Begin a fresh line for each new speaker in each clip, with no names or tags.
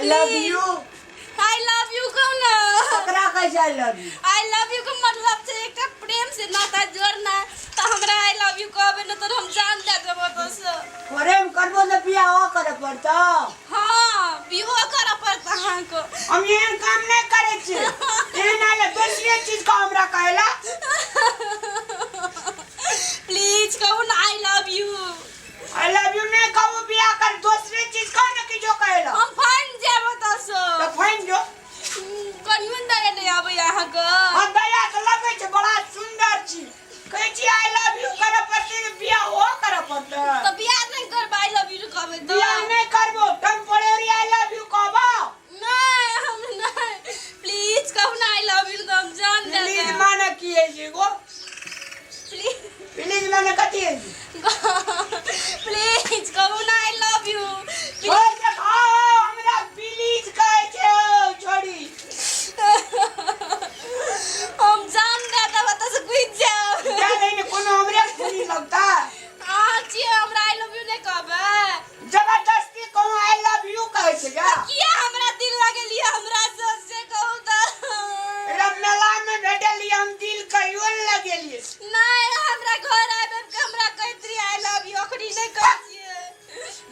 Love you.
I love you कहू ना।
ककरा कहै छै I love you?
I love you के मतलब छै एकटा प्रेम से नाता जोड़ना। तऽ हमरा I love you कहबै ने तऽ हम जान दे देबो तो से।
प्रेम करबो तऽ बियाहो करे पड़तौ।
हाँ, बिहो करऽ पड़त अहाँके।
हम एहन काम नहि करै छियै। एहन आयल दोसरे चीज का हमरा कहेला।
प्लीज कहू ना I love you.
I love you नहि कहू, बियाह कर दोसरे चीज कह ने कि जो कहेला।
हम फाइन जायब ओतऽसँ।
तऽ फाइन जो।
कनियो दया नहि आबैया अहाँके।
हम दया तऽ लगै छै, बड़ा सुन्दर छी। कहै छी I love you करऽ पड़तै तऽ बियाह हो करऽ पड़तै।
तऽ बियाह नहि करबै I love you कहबै तऽ?
बियाह नहि करबो, टेम्परेरी I love you कहबो।
नहि, हम नहि। प्लीज कहू ना I love you तऽ हम जान दे
प्लीज
देब।
माने की होइ छै गो?
प्लीज।
प्लीज माने कथी होइ छै?
प्लीज कहू ना I love you.
ओ देखो, हमरा प्लीज कहै छै ओ छोड़ी।
हम जान दे देब ओतऽ से कूदि जायब।
जा नहीं ने कोनो हमरे खूनी लगता।
अहाँ छियै हमरा I love you नहि कहबै?
जबरदस्ती कहूँ I love you कहै छै क्या?
किया हमरा दिल लगेलियै हमरा से, से कहू तऽ।
एकरा मेला में भेटलियै हम, दिल कहियो ने लगेलियै।
नहि, हमरा घर आबि आबि के हमरा कहैत रहियै I love you, अखनी नहि कहै छियै।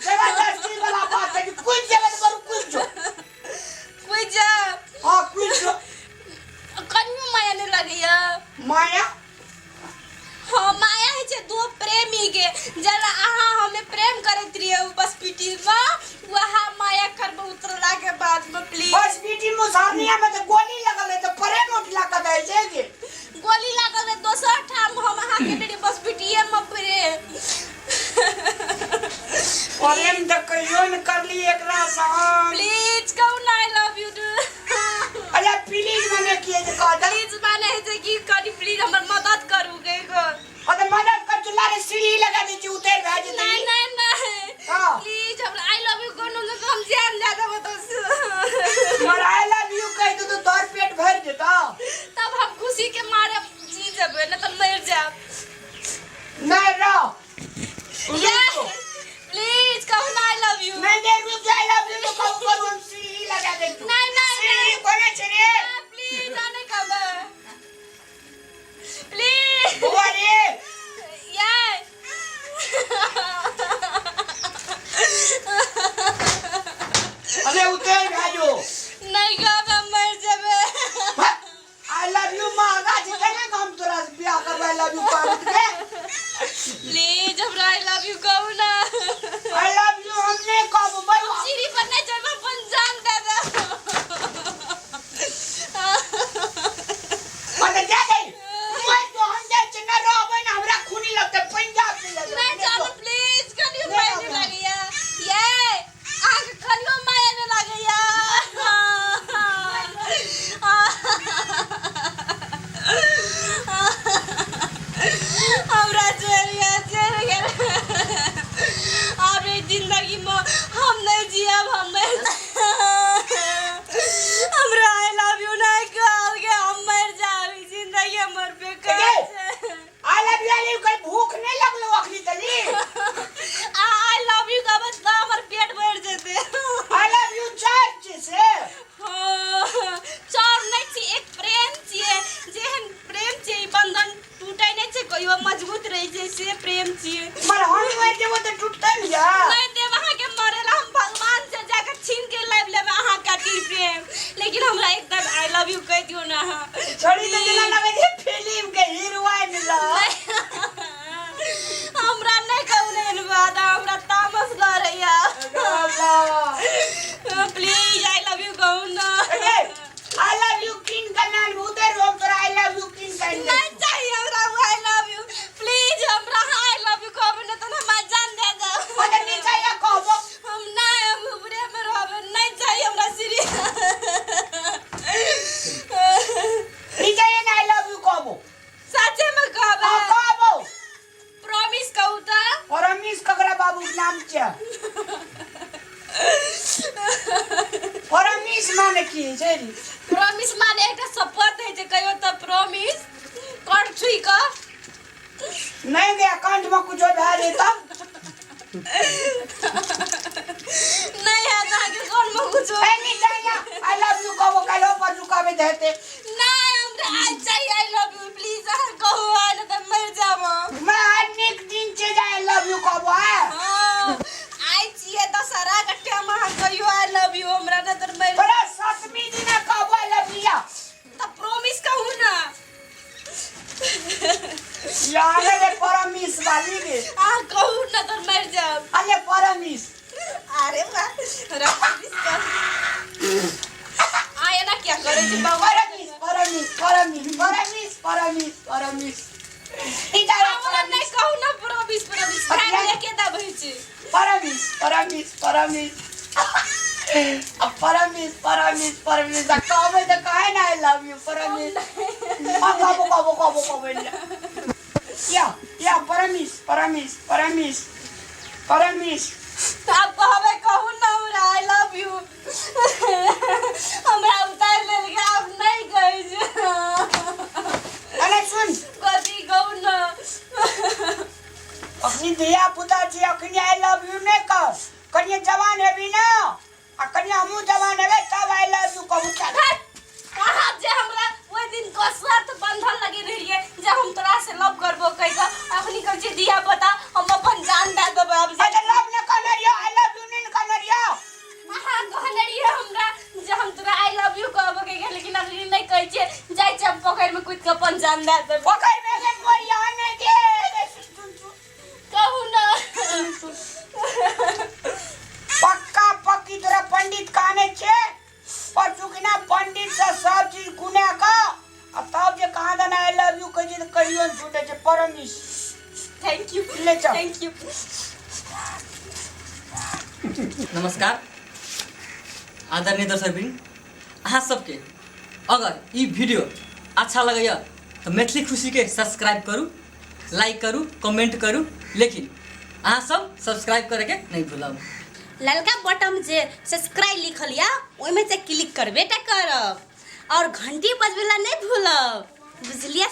जबरदस्ती वाला बात है कि कूदि जेबै तऽ बरू कूदि जो।
कूदि जायब।
हाँ, कूदि जो।
कनियो माया नहि लगैया?
माया?
हाँ, माया होइ छै दो प्रेमी के। जरा अहाँ हमे प्रेम करैत रहियै ओ बस पीटी में, वएह माया करबै उतरला के बाद में, प्लीज।
बस पीटी मुसहरनिया में तऽ गोली लगल है तऽ प्रेम उठला के दै छै कि?
गोली लागल रहे दोसर ठाम, हम अहाँ के रहियै बस पीटीए में प्रेम।
प्रेम तऽ कहियो ने करली एकरा से हम।
प्लीज कहू ना I love you.
अरे प्लीज मने की है जे कह दे?
प्लीज माने है जे कि कनी प्लीज हमर मदद करू गे गो।
अरे मदद कर चुला रे, सीढ़ी लगा दै छी, उतरि भए जेतै।
नहीं नहीं नहीं।
हाँ।
प्लीज हमरा I love you कोनो न, हम जान जा देबो तो।
मगर I love you कहि दे तो तोहर पेट भरि जेतौ।
तब हम खुशी के मारे जी जेबै, नहीं तो मर जाब।
नहीं रह।
ये प्लीज कहू ना I love you.
नहीं नहीं, रुक जा, I love you तो कहू करू, हम सीढ़ी लगा दै छी।
नहीं नहीं।
सीढ़ी कोने छै रे?
प्लीज नहीं कहबै प्लीज।
बौआ रे।
ये
अरे उतरि भए जो।
नहीं कहबै, हम मर जेबै।
I love you महंगा छै, केना के हम तोरा से बियाह करबै I love you कहबी के?
प्लीज हमरा I love you कहू ना।
I love you हम नहीं कहबो बरू।
सीढ़ी पर नहीं चढ़ब, अपन जान दे दे।
मतलब जा दे मैं तो, हम जाइ छी न रहबै ने, हमरा खूनी लगतै, पंजाब से ले।
नहीं जानो, प्लीज कनियो माया नहीं लागैया। ये अहाँके कनियो माया नहीं लागैया? हमरा चलि गेल, चलि गेल। आब एहि जिंदगी में हम नहीं जियब, हम मरि। हमरा I love you नहीं कहल के हम मरि जायब, ई जिंदगी हमर बेकार छै।
I love you, I love you कहीं भूख नहीं लगलो अखनी तली?
I love you कहबै तऽ हमर पेट भरि जेतै।
I love you चार छै से?
हाँ, चाउर नहि छी, एक प्रेम छियै। जेहन प्रेम छै, ई बंधन टूटै नहि छै कहियो, मजबूत रहै छै, से प्रेम छियै।
मगर हम मरि जेबो तऽ टूटतै ने जा।
नहि देब अहाँके मरे ला, हम भगवान से जाके छीन के लाबि लेबै अहाँ खातिर प्रेम, लेकिन हमरा एकदम I love you कहि दियौ ने अहाँ।
छोड़ी तऽ जेना लगै छै फिल्म के हीरोइन ल।
हमरा नहि कहू ने एहन बात, हमरा तामस लड़ैया। प्लीज I love you कहू ना।
I love you किन के नाम उतर, हम तोरा I love you किन के।
नहीं चाहिए हमरा I love you. Please हमरा I love you कहबै ने तऽ हमरा जान दे दो।
अरे नीचा या कहबो।
हम नहीं, हम ऊपरे में रहबै, नहीं चाहिए हमरा सीढ़ी।
नीचा या I love you कहबो।
सच्चे में कहबै?
हाँ, कहबो।
प्रॉमिस कहू तऽ।
और अमीश ककरा बाबू के नाम छै? और अमीश माने की छै रे?
प्रॉमिस माने एकटा शपथ होइ छै, कहियो तऽ प्रॉमिस कर छुई कऽ।
नहीं गया, कंठ में कुछो भए जेतै तब?
नहीं है अहाँके कोन में कुछ कुछो।
ए नहीं चाहिए I love you कहबो काल्हो परसू कहबे देते।
नहीं, हमरा आज चाहिए I love you. Please अहाँ कहू आ नहीं तऽ मरि जाब हम।
मैं आज नीक दिन छै जे I love you कहबो है।
हाँ, आइ छियै दशहरा के टाइम, अहाँ कहियो I love you हमरा, नहीं तऽ मरि।
तोरा सतमी दिन कहबो I love you या।
तऽ प्रोमिस कहू ना।
यार रे परमिस वाली रे।
अहाँ कहू ना तऽ मरि जाब।
अरे परमिस।
अरे वाह, हमरा प्रॉमिस कर। आ एना किया करै छी बाबा?
Premise premise premise premise premise premise इधर।
हमरा नहीं कहू ना प्रॉमिस प्रॉमिस।
अच्छा।
खाय के दबै छी।
परमिस परमिस परमिस अब परमिस परमिस परमिस आ कहबै तऽ कहे ना I love you परमिस। आ कहबो कहबो कहबो कहबो या या परमिस परमिस परमिस परमिस।
आब कहबै कहू ना हमरा I love you. हमरा उतारि लेल, आब नहीं कहै छै।
अरे सुन।
कथी कहू ना?
अखनी धिया पुता छी, अखनी I love you नहि कह। कनिए जवान हेबी ना आ कनिए हमहूँ जवान हेबै तब I love you कहू, चल।
हट! अहाँ जे हमरा ओहि दिन के शर्त बंधन लगेने रहियै जे हम तोरा से लव करबो कहि कऽ, अखनी कहै छियै धिया पुता, हम अपन जान दए देबै आब।
अच्छा लव नहि कहने रहियो, I love you नहि ने कहने रहियो।
अहाँ कहने रहियै हमरा जे हम तोरा I love you कहबो कहि कऽ, लेकिन अखनी नहि कहै छियै। जाइ छियै हम पोखरिमे कुदि कऽ अपन जान दए देबै।
पोखरि मे एखन मरिया नहि गे। सुन सुन सुन।
कहू ना।
पक्का पक्की तोरा पंडित कहने छै परसू कि ना पंडित से सब चीज गुना कऽ आ तब जे कहाँ दन I love you कहै छै तऽ कहियो नहि छूटै छै परमिस।
Thank you.
ले चल।
Thank you.
नमस्कार आदरणीय दर्शकवृंद, अहाँ सबके अगर ई वीडियो अच्छा लगैया तऽ मैथिली खुशीके सब्सक्राइब करू, लाइक करू, कमेंट करू, लेकिन अहाँ सब सब्सक्राइब करैके नहि भूलब।
ललका बटन जे सब्सक्राइब लिखल या ओहिमे से क्लिक करबे टा करब और घंटी बजबेला नहीं भूलब, बुझलियै?